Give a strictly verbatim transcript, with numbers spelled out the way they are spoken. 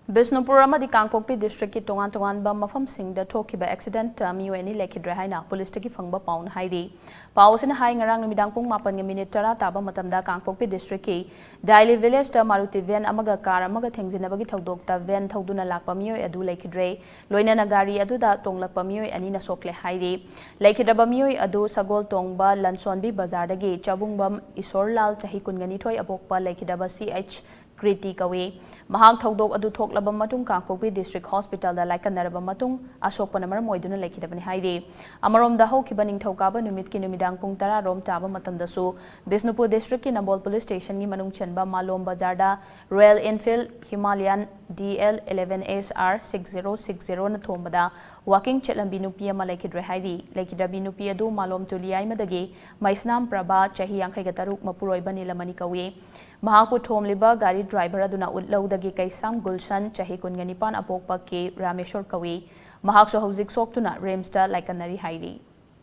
ꯕꯤꯁꯅꯨꯄꯨꯔ ꯑꯃꯗꯤ ꯀꯥꯡꯄꯣꯛꯄꯤ ꯗꯤꯁꯇ꯭ꯔꯤꯛꯀꯤ ꯇꯣꯉꯥꯟ ꯇꯣꯉꯥꯟꯕ ꯃꯐꯝꯁꯤꯡꯗ ꯊꯣꯛꯈꯤꯕ ꯑꯦꯛꯁꯤꯗꯦꯟꯠꯇ ꯃꯤꯑꯣꯏ ꯑꯅꯤ ꯂꯩꯈꯤꯗ꯭ꯔꯦ ꯍꯥꯏꯅ ꯄꯨꯂꯤꯁꯇꯒꯤ ꯐꯪꯕ ꯄꯥꯎꯅ ꯍꯥꯏꯔꯤ꯫ ꯄꯥꯎ ꯑꯁꯤꯅ ꯍꯥꯏ, ꯉꯔꯥꯡ ꯅꯨꯃꯤꯗꯥꯡ ꯄꯨꯡ ꯃꯥꯄꯟꯒ ꯃꯤꯅꯤꯠ ꯇꯔꯥ ꯇꯥꯕ ꯃꯇꯝꯗ ꯀꯥꯡꯄꯣꯛꯄꯤ ꯗꯤꯁꯇ꯭ꯔꯤꯛꯀꯤ ꯗꯥꯏꯂꯤ ꯚꯤꯂꯦꯖꯇ ꯃꯥꯔꯨꯇꯤ ꯚꯦꯟ ꯑꯃꯒ ꯀꯥꯔ ꯑꯃꯒ ꯊꯦꯡꯖꯤꯟꯅꯕꯒꯤ ꯊꯧꯗꯣꯛꯇ ꯚꯦꯟ ꯊꯧꯗꯨꯅ ꯂꯥꯛꯄ ꯃꯤꯑꯣꯏ ꯑꯗꯨ ꯂꯩꯈꯤꯗ꯭ꯔꯦ꯫ ꯂꯣꯏꯅꯅ ꯒꯥꯔꯤ ꯑꯗꯨꯗ ꯇꯣꯡꯂꯛꯄ ꯃꯤꯑꯣꯏ ꯑꯅꯤꯅ ꯁꯣꯛꯂꯦ ꯍꯥꯏꯔꯤ꯫ ꯂꯩꯈꯤꯗ꯭ꯔꯕ ꯃꯤꯑꯣꯏ ꯑꯗꯨ ꯁꯒꯣꯜ ꯇꯣꯡꯕ ꯂꯟꯁꯣꯟꯕꯤ ꯕꯖꯥꯔꯗꯒꯤ ꯆꯕꯨꯡꯕꯝ ꯏꯁꯣꯔꯂꯥꯜ, ꯆꯍꯤ ꯀꯨꯟꯒ ꯅꯤꯊꯣꯏ, ꯑꯄꯣꯛꯄ ꯂꯩꯈꯤꯗ꯭ꯔꯕ ꯁꯤ ꯑꯩꯆ ꯀ꯭ꯔꯤꯇꯤ ꯀꯧꯏ꯫ ꯃꯍꯥꯛ ꯊꯧꯗꯣꯛ ꯑꯗꯨ ꯊꯣꯛꯂꯕ ꯃꯇꯨꯡ ꯀꯥꯡꯄꯣꯛꯄꯤ ꯗꯤꯁꯇ꯭ꯔꯤꯛ ꯍꯣꯁꯄꯤꯇꯥꯜꯗ ꯂꯥꯏꯀꯠꯅꯔꯕ ꯃꯇꯨꯡ ꯑꯁꯣꯛꯄꯅ ꯃꯔꯝ ꯑꯣꯏꯗꯨꯅ ꯂꯩꯈꯤꯗꯕꯅꯤ ꯍꯥꯏꯔꯤ꯫ ꯑꯃꯔꯣꯝꯗ ꯍꯧꯈꯤꯕ ꯅꯤꯡꯊꯧꯀꯥꯕ ꯅꯨꯃꯤꯠꯀꯤ ꯅꯨꯃꯤꯗꯥꯡ ꯄꯨꯡ ꯇꯔꯥ ꯔꯣꯝ ꯇꯥꯕ ꯃꯇꯝꯗꯁꯨ ꯕꯤꯁꯅꯨꯄꯨꯔ ꯗꯤꯁꯇ꯭ꯔꯤꯛꯀꯤ ꯅꯝꯕꯣꯜ ꯄꯨꯂꯤꯁ ꯁ꯭ꯇꯦꯁꯟꯒꯤ ꯃꯅꯨꯡ ꯆꯟꯕ ꯃꯥꯂꯣꯝ ꯕꯖꯥꯔꯗ royal ꯏꯟꯐꯤꯜꯗ Himalayan D L eleven ꯑꯦꯁ ꯑꯥꯔ ꯁꯤꯛꯁ ꯖꯦꯔꯣ ꯁꯤꯛꯁ ꯖꯦꯔꯣꯅ ꯊꯣꯝꯕꯗ ꯋꯥꯀꯤꯡ ꯆꯠꯂꯝꯕꯤ ꯅꯨꯄꯤ ꯑꯃ ꯂꯩꯈꯤꯗ꯭ꯔꯦ ꯍꯥꯏꯔꯤ꯫ ꯂꯩꯈꯤꯗ꯭ꯔꯕꯤ ꯅꯨꯄꯤ ꯑꯗꯨ ꯃꯥꯂꯣꯝ ꯇꯨꯂꯤꯌꯥꯏꯃꯗꯒꯤ ꯃꯩꯁꯅꯥꯝ ꯄ꯭ꯔꯚꯥ, ꯆꯍꯤ ꯌꯥꯡꯈꯩꯒ ꯇꯔꯨꯛ, ꯃꯄꯨꯔꯣꯏꯕ ꯅꯤꯂꯃꯅꯤ ꯀꯧꯏ꯫ ꯃꯍꯥꯛꯄꯨ ꯊꯣꯝꯂꯤꯕ ꯒꯥꯔꯤ ꯗ꯭ꯔꯥꯏꯚꯔ ꯑꯗꯨꯅ ꯎꯠꯂꯧꯗꯒꯤ ꯀꯩꯁꯥꯝ ꯒꯨꯜꯁꯟ, ꯆꯍꯤ ꯀꯨꯟꯒ ꯅꯤꯄꯥꯟ, ꯑꯄꯣꯛꯄ ꯀꯦ ꯔꯥꯃꯦꯁꯣꯔ ꯀꯧꯏ꯫ ꯃꯍꯥꯛꯁꯨ ꯍꯧꯖꯤꯛ ꯁꯣꯛꯇꯨꯅ ꯔꯤꯝꯁꯇ ꯂꯥꯏꯀꯠꯅꯔꯤ ꯍꯥꯏꯔꯤ꯫